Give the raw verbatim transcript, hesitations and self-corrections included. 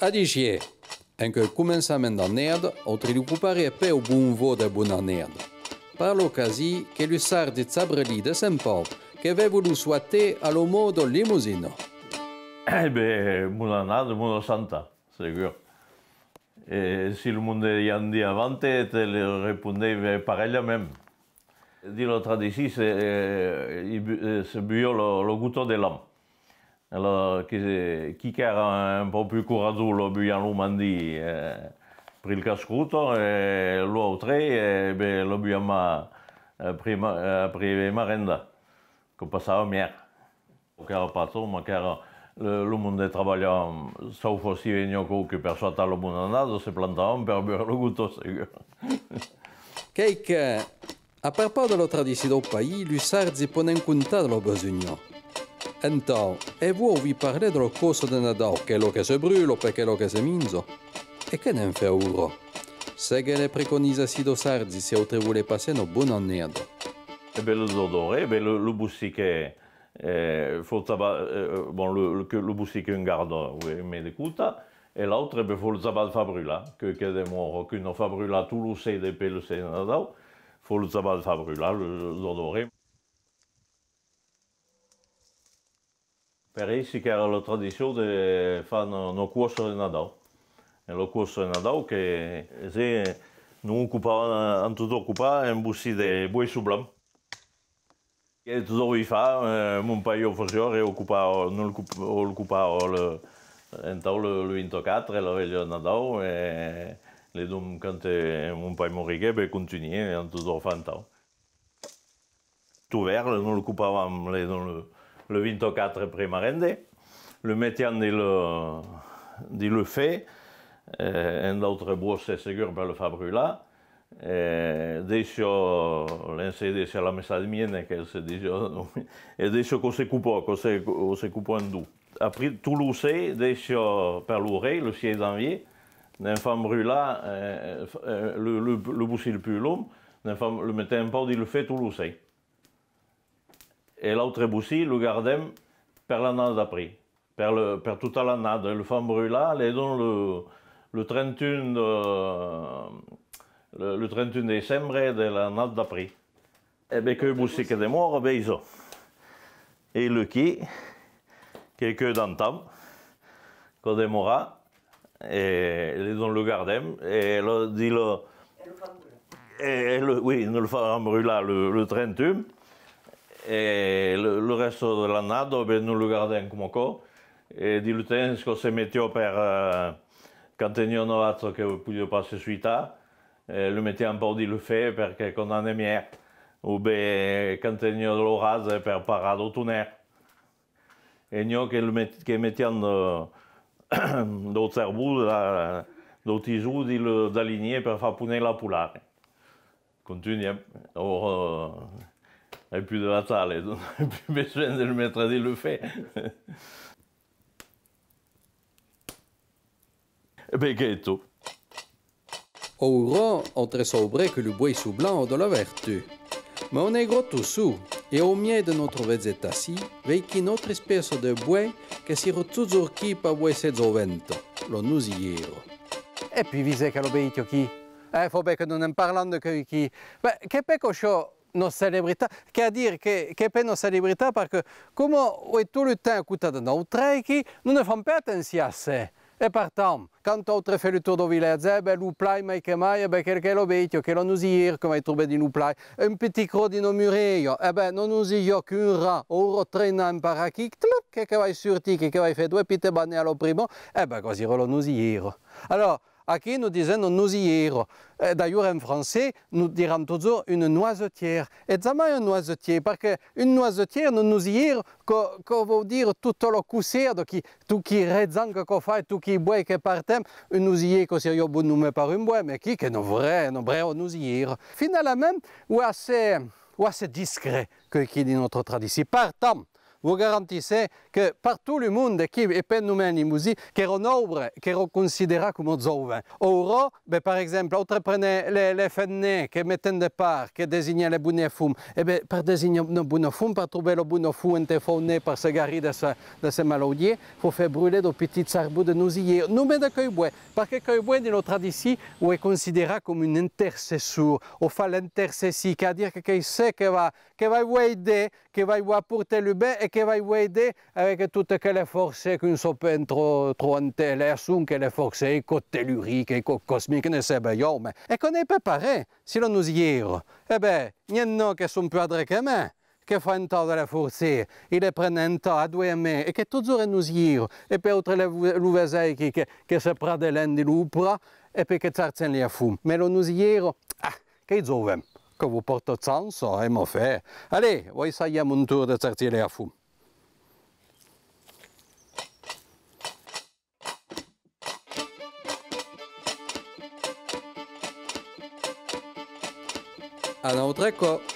Adissier, en queu començament d'annada, autrei lo coparé e peu bon vòu de bona annada. Par l'ocasion, que lu sardi Tsabrelí de Sent Pau, que vèvo lo soatèr a lo mòda lemosina. E ben, bona annada, bona santa, segur. E si lo monde i an dit avant, te le respondèi parelhament. Dins la tradicion, se, eh, i bu-, eh, se buiá lo, lo gota de l'an. Alòrs, qui, qui qu'èra un pauc pus coratjós, lo buiá lo mandin, eh, pr'el cascrota, e l'autre, eh, ben, lo buiá ma-, eh, prima, eh, prima marenda, que passava mièlh. Qu'èra pas tot, mas qu'èra lo, lo monde trabalhavan, sauf si veniá quauque per soatar la bona annada, se plantavan per buire lo gota, segur. Qu'ei que, a perpaus de la tradicion dau país, lu sardi pòden contar de la besunha. Entau, e vos auvi parlar de la còssa de Nadau, quela que se brula, per quela que se minja. E que ne'n fèu aura? Seguetz le preconizacions dau sardi, se autrei volètz passar una bona annada. E ben, lo jorn dauré, ben, lo, lo bocin que, eh, fau trabar, eh, bon, lo, lo, que, lo bocin qu'un garda, oui, un mes de cota, e l'autre, ben, fau lo trabar de far brular, que, que demòra, que no fa brular tot lo ser de pè lo ser de Nadau, fau lo trabar de far brular, lo, lo jorn dauré. Per ei, si qu'èra la tradicion de far una, una còssa de Nadau. E la còssa de Nadau que, se, nos ocupavan, an totjorn ocupat un bocin de boisson blanc. E totjorn i fa, eh, mon pair o fasiá, e ocupava, nos l'ocup-, o l'ocupava le, entau le, le vint-e-quatre, la velha de Nadau, e le dom, quand, eh, mon pair moriguèt, ben, contunhèt, an totjorn fa entau. Tot verd, nos lo copavam, le, le, le vint-e-quatre après marenda, lo metiam dins le, dins le fen, eh, en d'autres bòsses segur per le far brular, eh, deissiá, l'ensei deissiá la messa de mièlh, que se disiá, e deissiá que se copa, que se, que se copa en dos. Après, tot lo ser, deissiá per lo rei, le sièis janvier, ne'n fam brular, eh, eh, le, le, le bocin le pus long, ne'n fam, le metem un pauc dins le fen tot lo ser. E l'autre bocin, lo gardem per l'annada d'après, per le, per tota l'annada. E le fam brular, le dom le, le trenta un de, le, le trenta un de decembre de l'annada d'après. E ben, queu bocin que demòra, ben, iso. E le qui, que, que d'antan, que demòra, e le dom le gardem, e le, dins le, e le, oui, nos le fam brular le, le trenta un, e le, le rèsta de l'annada, ben, nos le gardem coma aquò, e dins le temps que se metiá per, eh, quand teniá una vacha que podiá pas se suitar, eh, le metiam un pauc dins le fen per que, que n'anèsse mièlh, o ben quand teniá de l'oratge per parar dau tonèrre. E n'i a que le met-, que metiam de, dau charbon, de la, dau tison dins le, dins le linièr per far pòner la polara. Contunhem, aura, eh, ai pus de la tala, donc ai pus besonh de le metre dins le fen. E ben, qu'ei tot. Aura, autre saubré que lo boisson blanc a de la vertut. Mas o negra tot sol, e au miei de nòstra vegetacion, veiquí nòstra espècia de bois que sirà totjorn quí per boissejar au vent, la nosiliera. E pi visètz que la bèstia quí, eh, fau ben que non ne'n parlam de queu quí. Ben, que per quò, çò, nos celebritat, qu'ei a dire que, que per nos celebritat, perque coma o ei tot le temps a costat de nautrei quí, non ne fam pas atencion a se. E pertant, quand autrei fètz le torn dau vilatge, e ben, lo plai mai que mai, e ben, quel qu'ei la bèstia, qu'ei la nosiliera que mai trobetz dins lo plai. Un petit cròs dins una murelha, e ben, non nos i a qu'un rat, aura trainam per aquí, tlup, que, que vai sortir, que, que vai far doas pitas banas a la prima, e ben, quò sirà la nosiliera. Alòrs, aquí nos disem la nosiliera. Eh, d'ailleurs, en francés, nos diram totjorn une noisetière. E jamai un noisetier, perque un noisetier, una nosiliera, quò, quò vòu dire tota la cossera, donc, tot queu rejant que quò fa, tot queu bois que partem, un nosilier, quò seriá bon nome per un bois, mas quí qu'ei una vraia, una brèva nosiliera. Finalament, o a se, o a se discret, que quí dins nòstra tradicion. Pertant, Vos garantisse que per tot lo monde, aquí e per nomen Limosí, qu'èra un aubre, qu'èra considerat coma jovent. Aura, ben, per exemple, autres prenèm le, le femne que metèm de part, que designa le bona fum. E ben, per designar una bona fum, per trobar la bona fum ente fau ne per se garir de se, de se malaudier, fau fèr brulhar dau petit charbon de nosilièr. Nonmàs de qu'ei boè, perque qu'ei boè dins la tradicion, o es considerat coma un intercessor, o fa l'intercession, qu'es a dire que qu'ei ce que va, que vai vos aidar, que vai vos aportar lo ben e que vai vos aidar avec tota quela fòrça qu'un sap pas tròp, tròp ente, la son quela fòrça, e quò telluric, e quò cosmic, ne sèi ben ieu, mas, e quò n'es pas parent, si la nosilièra, e ben, n'i en a que son pus adrets que me, que fa entau de la fòrça, e le pren entau a doas mans, e que totjorn es nosilièra, e per autres le, lo vesèi que, que, que se pradelen dins lo prat, e per que chargen la fum. Mas la nosilièra, ah, qu'ei jovent, que vos pòrta chança, e m'a fach. Allez, vau essajar mon torn de chargier la fum. Un autre còp.